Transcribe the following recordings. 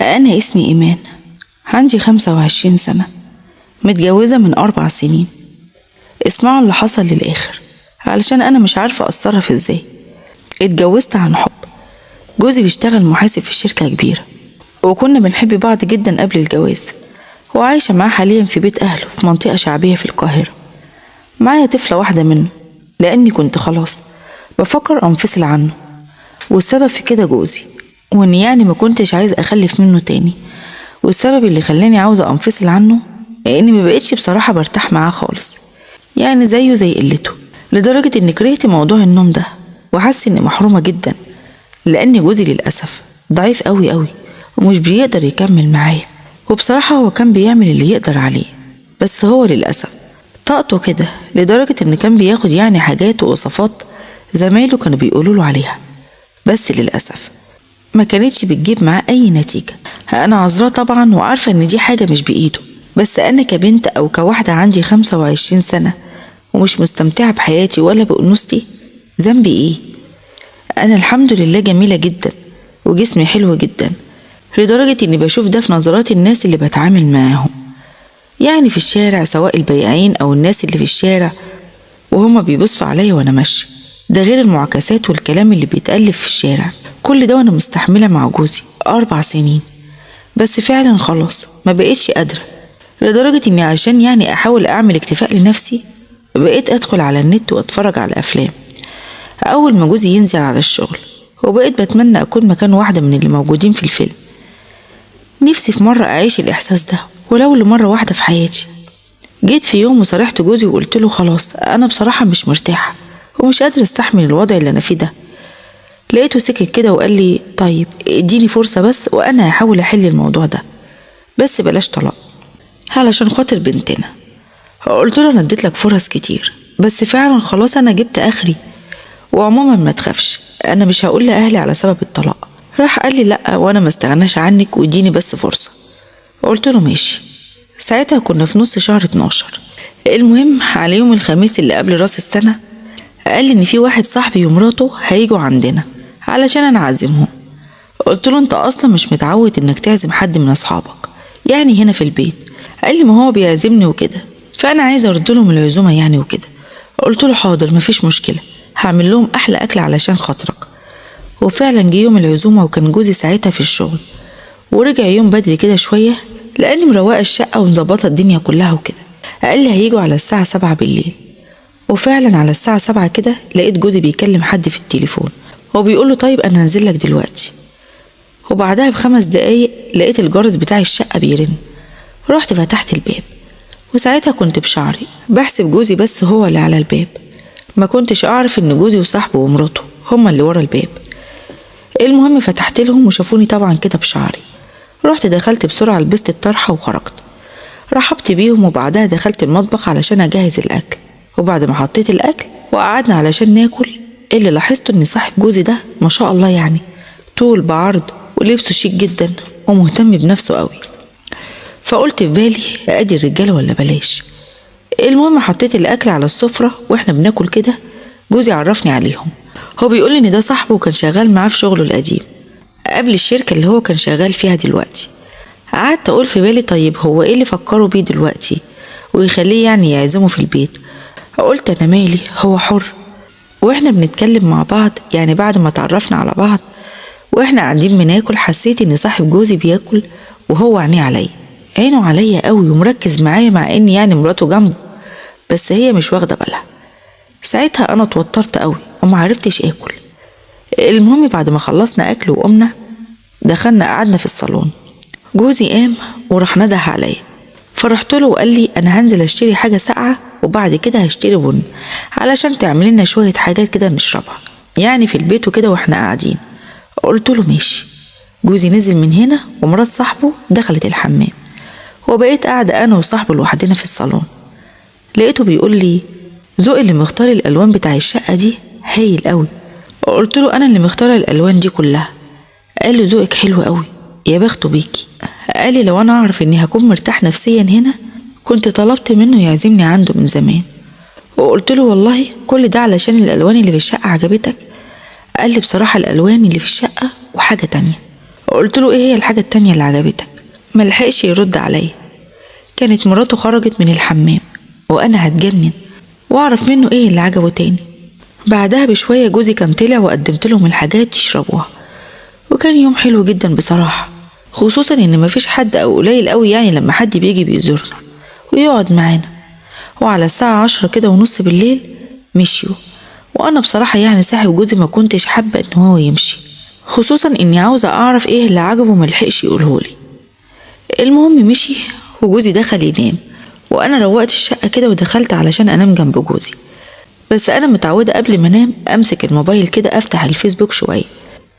أنا اسمي إيمان، عندي 25 سنة، متجوزة من 4 سنين. اسمعوا اللي حصل للآخر علشان أنا مش عارفة أتصرف إزاي. اتجوزت عن حب، جوزي بيشتغل محاسب في شركة كبيرة، وكنا بنحب بعض جدا قبل الجواز، وعايشة معاه حاليا في بيت أهله في منطقة شعبية في القاهرة. معايا طفلة واحدة منه، لأني كنت خلاص بفكر أنفصل عنه، والسبب في كده جوزي، وإن يعني ما كنتش عايز أخلف منه تاني. والسبب اللي خلاني عاوزة أنفصل عنه لأني ما بقتش بصراحة برتاح معاه خالص، يعني زيه زي قلته، لدرجة إني كرهت موضوع النوم ده وحاسة إني محرومة جدا، لأن جوزي للأسف ضعيف قوي قوي ومش بيقدر يكمل معايا. وبصراحة هو كان بيعمل اللي يقدر عليه، بس هو للأسف طاقته كده، لدرجة إن كان بياخد يعني حاجات ووصفات زمايله كانوا بيقولوا له عليها، بس للأسف ما كانتش بتجيب معاه أي نتيجة. أنا عذراه طبعا وعارفة إن دي حاجة مش بإيده، بس أنا كبنت أو كواحدة عندي 25 سنة ومش مستمتعة بحياتي ولا بأنوثتي، ذنبي إيه؟ أنا الحمد لله جميلة جدا وجسمي حلو جدا، لدرجة إني بشوف ده في نظرات الناس اللي بتعامل معاهم، يعني في الشارع، سواء البياعين أو الناس اللي في الشارع وهما بيبصوا عليا وأنا ماشية، ده غير المعاكسات والكلام اللي بيتألف في الشارع. كل ده وأنا مستحملة مع جوزي 4 سنين، بس فعلا خلاص ما بقيتش قادرة، لدرجة إني عشان يعني أحاول أعمل اكتفاء لنفسي بقيت أدخل على النت وأتفرج على أفلام أول ما جوزي ينزل على الشغل، وبقيت بتمنى أكون مكان واحدة من اللي موجودين في الفيلم. نفسي في مرة أعيش الإحساس ده ولو لمرة واحدة في حياتي. جيت في يوم وصارحت جوزي وقلت له خلاص أنا بصراحة مش مرتاحة ومش قادرة استحمل الوضع اللي أنا فيه ده. لقيته سكت كده وقال لي طيب اديني فرصة بس وأنا هحاول أحل الموضوع ده، بس بلاش طلاق علشان خاطر بنتنا. قلت له أنا اديت لك فرص كتير، بس فعلا خلاص أنا جبت آخري، وعموما ما تخافش أنا مش هقول لأهلي على سبب الطلاق. راح قال لي لأ وأنا ما استغناش عنك واديني بس فرصة. قلت له ماشي. ساعتها كنا في نص شهر 12. المهم على يوم الخميس اللي قبل راس السنة قال لي إن في واحد صاحبي ومراته هيجوا عندنا علشان أنا أعزمهم. قلت له أنت أصلا مش متعود إنك تعزم حد من أصحابك يعني هنا في البيت. قال لي ما هو بيعزمني وكده، فأنا عايزة أرد لهم العزومة يعني وكده. قلت له حاضر مفيش مشكلة، هعمل لهم أحلى أكل علشان خاطرك. وفعلا جه يوم العزومة وكان جوزي ساعتها في الشغل، ورجع يوم بدري كده شوية لأني مروقة الشقة ومظبطة الدنيا كلها وكده. قال لي هيجوا على الساعة 7 بالليل، وفعلا على الساعة 7 كده لقيت جوزي بيكلم حد في التليفون وبيقول له طيب أنا هنزل لك دلوقتي. وبعدها ب5 دقايق لقيت الجرس بتاع الشقة بيرن، رحت فتحت الباب، وساعتها كنت بشعري بحسب جوزي بس هو اللي على الباب، ما كنتش أعرف إن جوزي وصاحبه ومراته هما اللي ورا الباب. المهم فتحت لهم وشافوني طبعا كده بشعري، رحت دخلت بسرعة لبست الطرحة وخرجت، رحبت بيهم، وبعدها دخلت المطبخ علشان أجهز الأكل. وبعد ما حطيت الأكل وقعدنا علشان ناكل، اللي لاحظته إن صاحب جوزي ده ما شاء الله يعني طول بعرض ولبسه شيك جدا ومهتم بنفسه قوي، فقلت في بالي أدي الرجالة ولا بلاش. المهم حطيت الأكل على السفرة وإحنا بناكل كده جوزي عرفني عليهم. هو بيقول لي إن ده صاحبه وكان شغال معاه في شغله القديم قبل الشركة اللي هو كان شغال فيها دلوقتي. قعدت أقول في بالي طيب هو إيه اللي فكروا بيه دلوقتي ويخليه يعني يعزمه في البيت؟ قلت أنا مالي، هو حر. وإحنا بنتكلم مع بعض يعني بعد ما تعرفنا على بعض وإحنا قاعدين بناكل، حسيت إن صاحب جوزي بياكل وهو عينيه عليا، عينه عليا قوي ومركز معايا، مع إن يعني مراته جنبه بس هي مش واخدة بالها. ساعتها أنا اتوترت قوي وما عرفتش آكل. المهم بعد ما خلصنا أكل وقمنا دخلنا قعدنا في الصالون، جوزي قام وراح نده عليا، فرحت له وقال لي أنا هنزل أشتري حاجة ساقعة وبعد كده هشتري بن علشان تعمل لنا شوية حاجات كده نشربها يعني في البيت وكده واحنا قاعدين. قلت له ماشي. جوزي نزل من هنا ومرات صاحبه دخلت الحمام، وبقيت قاعدة أنا وصاحبه لوحدنا في الصالون. لقيته بيقول لي ذوق اللي مختار الألوان بتاع الشقة دي هايل قوي. قلت له أنا اللي مختارة الألوان دي كلها. قال لي ذوقك حلو قوي يا بخته بيكي. قال لي لو أنا أعرف إني هكون مرتاح نفسيا هنا كنت طلبت منه يعزمني عنده من زمان. وقلت له والله كل ده علشان الألوان اللي في الشقة عجبتك؟ قال لي بصراحة الألوان اللي في الشقة وحاجة تانية. قلت له ايه هي الحاجة التانية اللي عجبتك؟ ملحقش يرد عليا، كانت مراته خرجت من الحمام وانا هتجنن واعرف منه ايه اللي عجبه تاني. بعدها بشوية جوزي كان طلع وقدمت لهم الحاجات يشربوها، وكان يوم حلو جدا بصراحة، خصوصا ان مفيش حد او قليل قوي يعني لما حد بيجي بيزورنا ويقعد معانا. وعلى الساعة 10 كده ونص بالليل مشيوا، وانا بصراحة يعني صاحب جوزي ما كنتش حابة ان هو يمشي، خصوصا اني عاوزة اعرف ايه اللي عجبه ملحقش يقولهولي. المهم مشي وجوزي دخل ينام، وانا روقت الشقة كده ودخلت علشان انام جنب جوزي. بس انا متعودة قبل ما انام امسك الموبايل كده، افتح الفيسبوك شوية،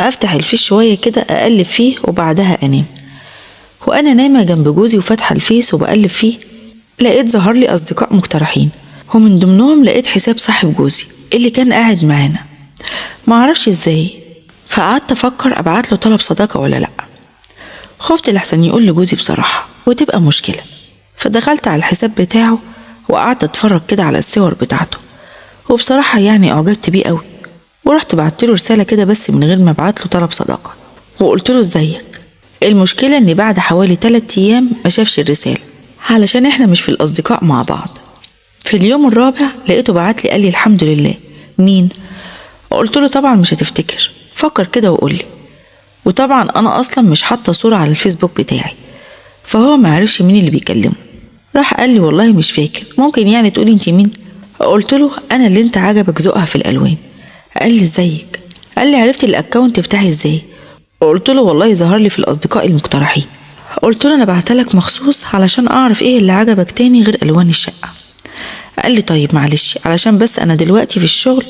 افتح الفيس شوية كده اقلب فيه وبعدها انام. وانا نايمة جنب جوزي وفاتحة الفيس وبقلب فيه، لقيت ظهر لي اصدقاء مقترحين، ومن ضمنهم لقيت حساب صاحب جوزي اللي كان قاعد معانا، معرفش ازاي. فقعدت افكر ابعت له طلب صداقة ولا لا، خفت لحسن يقول لجوزي بصراحة وتبقى مشكلة. فدخلت على الحساب بتاعه وقعدت اتفرج كده على الصور بتاعته، وبصراحة يعني اعجبت بيه قوي، ورحت بعت له رسالة كده بس من غير ما ابعت له طلب صداقة، وقلت له ازيك. المشكلة ان بعد حوالي 3 ايام ما شافش الرسالة علشان احنا مش في الاصدقاء مع بعض. في اليوم الرابع لقيته بعت لي قال لي الحمد لله. مين؟ قلت له طبعا مش هتفتكر، فكر كده وقول لي. وطبعا انا اصلا مش حاطه صوره على الفيسبوك بتاعي، فهو ما عرفش مين اللي بيكلمه. راح قال لي والله مش فاكر، ممكن يعني تقولي انت مين؟ قلت له انا اللي انت عجبك ذوقها في الالوان. قال لي ازيك؟ قال لي عرفت ال account بتاعي ازاي؟ قلت له والله ظهر لي في الاصدقاء المقترحين. قلت له انا بعتلك مخصوص علشان اعرف ايه اللي عجبك تاني غير الوان الشقة. قال لي طيب معلش، علشان بس انا دلوقتي في الشغل،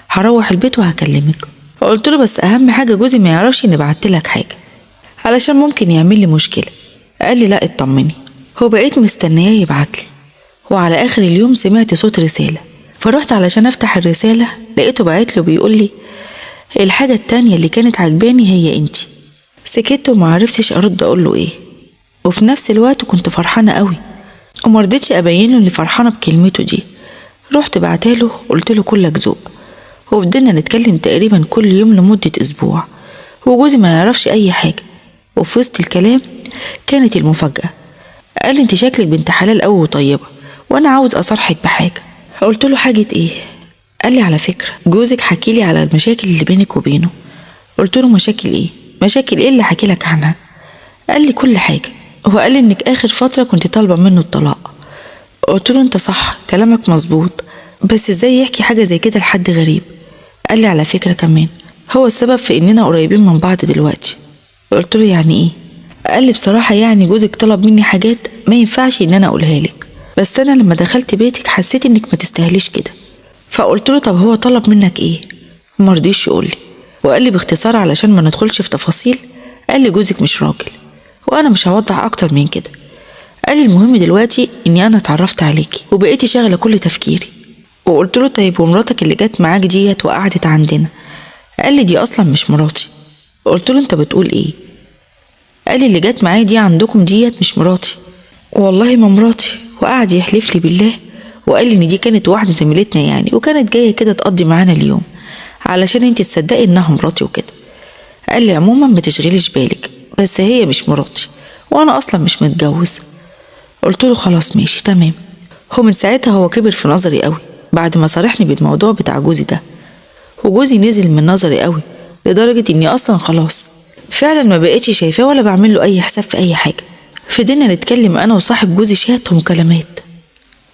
هروح البيت وهكلمك. قلت له بس اهم حاجة جوزي ما يعرفش اني بعتلك حاجة علشان ممكن يعمل لي مشكلة. قال لي لا اطمني. هو بقيت مستنياه يبعتلي، وعلى اخر اليوم سمعت صوت رسالة، فروحت علشان افتح الرسالة لقيته بعت له بيقول لي الحاجة التانية اللي كانت عجباني هي انتي. سكت وما عرفتش ارد اقول له ايه، وفي نفس الوقت كنت فرحانة قوي ومرضتش ابين له اني فرحانة بكلمته دي. رحت بعتاله قلت له كلك ذوق، وفضلنا نتكلم تقريبا كل يوم لمدة اسبوع، وجوزي ما يعرفش اي حاجة. وفي وسط الكلام كانت المفاجأة، قال انت شكلك بنت حلال قوي وطيبة، وانا عاوز اصارحك بحاجة. قلت له حاجة ايه؟ قال لي على فكرة جوزك حكيلي على المشاكل اللي بينك وبينه. قلت له مشاكل ايه؟ مشاكل ايه اللي حكي لك عنها؟ قال لي كل حاجة، وقال لي انك اخر فترة كنت طالبة منه الطلاق. قلت له انت صح كلامك مظبوط، بس ازاي يحكي حاجة زي كده لحد غريب؟ قال لي على فكرة كمان هو السبب في اننا قريبين من بعض دلوقتي. قلت له يعني ايه؟ قال لي بصراحة يعني جوزك طلب مني حاجات ما ينفعش ان انا اقولها لك، بس انا لما دخلت بيتك حسيت انك ما تستاهليش كده. فقلت له طب هو طلب منك ايه؟ مرضيش يقول لي، وقال لي باختصار علشان ما ندخلش في تفاصيل، قال لي جوزك مش راجل وانا مش هوضح اكتر من كده. قال لي المهم دلوقتي اني انا اتعرفت عليكي وبقيتي شاغله كل تفكيري. وقلت له طيب ومراتك اللي جت معاك ديت وقعدت عندنا؟ قال لي دي اصلا مش مراتي. قلت له انت بتقول ايه؟ قال لي اللي جت معايا دي عندكم ديت مش مراتي، والله ما مراتي. وقعد يحلف لي بالله، وقال لي ان دي كانت واحدة زميلتنا يعني، وكانت جاية كده تقضي معانا اليوم علشان انت تصدقي انها مراتي وكده. قال لي عموما ما تشغليش بالك، بس هي مش مراتي وانا اصلا مش متجوز. قلت له خلاص ماشي تمام. هو من ساعتها هو كبر في نظري قوي بعد ما صارحني بالموضوع بتاع جوزي ده، وجوزي نزل من نظري قوي لدرجة اني اصلا خلاص فعلا ما بقتش شايفاه ولا بعمل له اي حساب في اي حاجة. فضلنا نتكلم انا وصاحب جوزي شات ومكالمات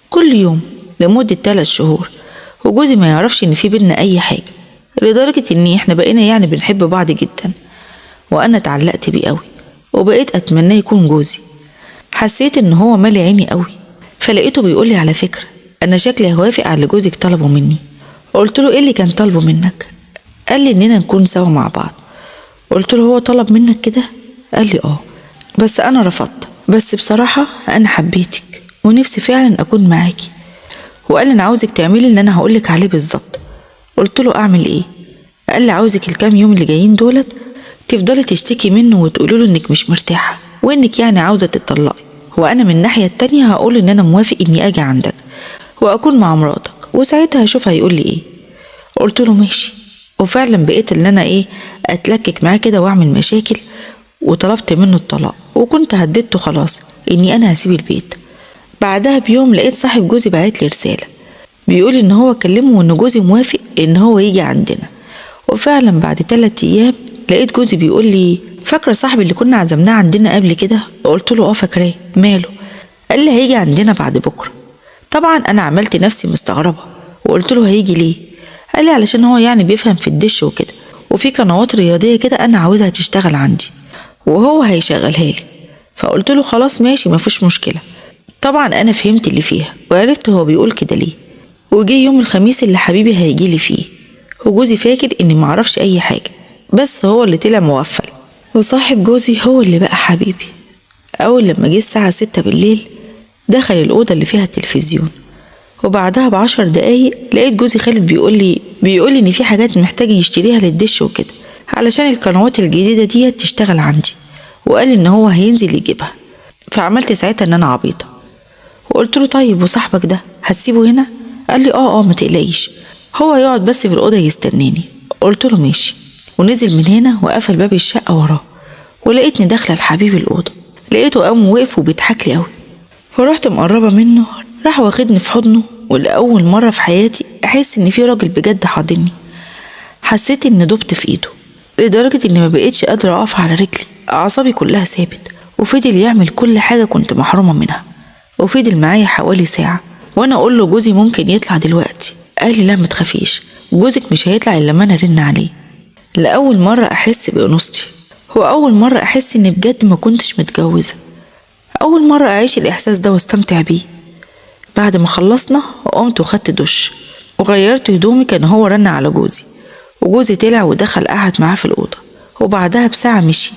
كل يوم لمدة 3 شهور، وجوزي ما يعرفش ان في بينا اي حاجة، لدرجة ان احنا بقينا يعني بنحب بعض جدا، وانا اتعلقت بيه قوي وبقيت اتمناه يكون جوزي. حسيت ان هو مالي عيني قوي. فلقيته بيقولي على فكرة انا شكلي هوافق على اللي جوزك طلبه مني. قلت له ايه اللي كان طالبه منك؟ قال لي اننا نكون سوا مع بعض. قلت له هو طلب منك كده؟ قال لي اه، بس انا رفضت، بس بصراحة انا حبيتك ونفسي فعلا اكون معاكي. وقال لي انا عاوزك تعملي اللي انا هقولك عليه بالظبط. قلت له اعمل ايه؟ قال لي عاوزك الكام يوم اللي جايين دولت تفضلي تشتكي منه وتقولي له انك مش مرتاحة وانك يعني عاوزه تتطلقي، وانا من الناحية التانية هقول ان انا موافق اني اجي عندك واكون مع مراتك، وساعتها هشوف هيقول لي ايه. قلت له ماشي. وفعلا بقيت ان انا ايه اتلكك معاه كده واعمل مشاكل، وطلبت منه الطلاق، وكنت هددته خلاص اني انا هسيب البيت. بعدها بيوم لقيت صاحب جوزي بعت لي رسالة بيقول ان هو كلمة وان جوزي موافق ان هو يجي عندنا. وفعلا بعد 3 ايام لقيت جوزي بيقول لي فاكره صاحبي اللي كنا عزمناه عندنا قبل كده؟ قلت له اه فاكراه، ماله؟ قال لي هيجي عندنا بعد بكره. طبعا انا عملت نفسي مستغربه وقلت له هيجي ليه؟ قال لي علشان هو يعني بيفهم في الدش وكده، وفي قنوات رياضية كده انا عاوزها تشتغل عندي وهو هيشغلها لي. فقلت له خلاص ماشي مفيش مشكلة. طبعا انا فهمت اللي فيها وعرفت هو بيقول كده ليه. وجي يوم الخميس اللي حبيبي هيجي لي فيه، وجوزي فاكر اني معرفش اي حاجة، بس هو اللي طلع مغفل، وصاحب جوزي هو اللي بقى حبيبي. اول لما جه الساعة 6 بالليل دخل الاوضة اللي فيها التلفزيون، وبعدها ب10 دقايق لقيت جوزي خالد بيقول لي ان في حاجات محتاج يشتريها للدش وكده علشان القنوات الجديدة دي تشتغل عندي، وقال ان هو هينزل يجيبها. فعملت ساعتها ان انا عبيطه وقلت له طيب وصاحبك ده هتسيبه هنا؟ قال لي اه ما تقلقيش، هو يقعد بس في الاوضة يستناني. قلت له ماشي، ونزل من هنا وقفل باب الشقة وراه، ولقيتني داخله لحبيبي الاوضة، لقيته قام وقف وبيضحك لي قوي. فرحت مقربة منه، راح واخدني في حضنه، ولاول مرة في حياتي احس ان في راجل بجد حاضني. حسيت ان دبت في ايده لدرجة اني ما بقيتش قادرة اقف على رجلي، اعصابي كلها ثابت، وفضل يعمل كل حاجة كنت محرومة منها، وفضل معايا حوالي ساعة وانا اقول له جوزي ممكن يطلع دلوقتي. قال لي لا ما تخافيش، جوزك مش هيطلع الا لما انا ارن عليه. لاول مرة احس بانوثتي، هو اول مرة احس اني بجد ما كنتش متجوزة، اول مرة اعيش الاحساس ده واستمتع بيه. بعد ما خلصنا قمت وخدت دش وغيرت هدومي، كان هو رن على جوزي، وجوزي طلع ودخل قعد معاه في الاوضة، وبعدها بساعة مشي،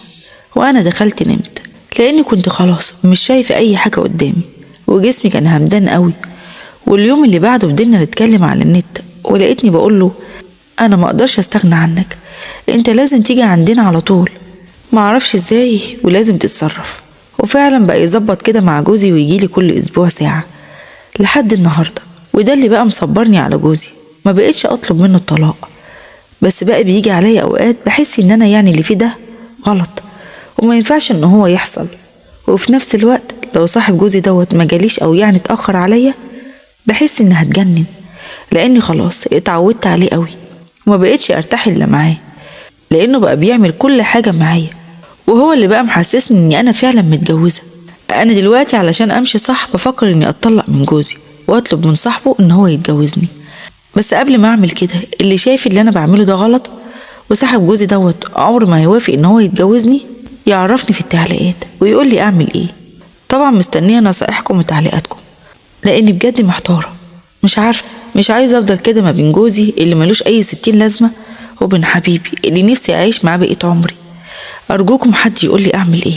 وانا دخلت نمت لاني كنت خلاص مش شايفه اي حاجة قدامي، وجسمي كان همدان قوي. واليوم اللي بعده فضلنا نتكلم على النت، ولقيتني بقول له انا ما اقدرش استغنى عنك، انت لازم تيجي عندنا على طول، ما اعرفش ازاي ولازم تتصرف. وفعلا بقى يظبط كده مع جوزي ويجيلي كل اسبوع ساعة لحد النهارده، وده اللي بقى مصبرني على جوزي، ما بقيتش اطلب منه الطلاق، بس بقى بيجي عليا اوقات بحس ان انا يعني اللي فيه ده غلط وما ينفعش ان هو يحصل. وفي نفس الوقت لو صاحب جوزي دوت ما جاليش او يعني اتاخر عليا بحس ان هتجنن، لاني خلاص اتعودت عليه قوي وما بقيتش ارتاح الا معاه، لانه بقى بيعمل كل حاجة معايا، وهو اللي بقى محسسني اني انا فعلا متجوزة. انا دلوقتي علشان امشي صح بفكر اني اتطلق من جوزي واطلب من صاحبه ان هو يتجوزني، بس قبل ما اعمل كده اللي شايف اللي انا بعمله ده غلط وصاحب جوزي دوت عمره ما هيوافق ان هو يتجوزني يعرفني في التعليقات ويقول لي اعمل ايه. طبعا مستنيه نصائحكم وتعليقاتكم لاني بجد محتارة، مش عارفه، مش عايزه افضل كده ما بين جوزي اللي ملوش اي 60 لازمه وبين حبيبي اللي نفسي اعيش معاه بقية عمري. ارجوكم حد يقول لي اعمل ايه.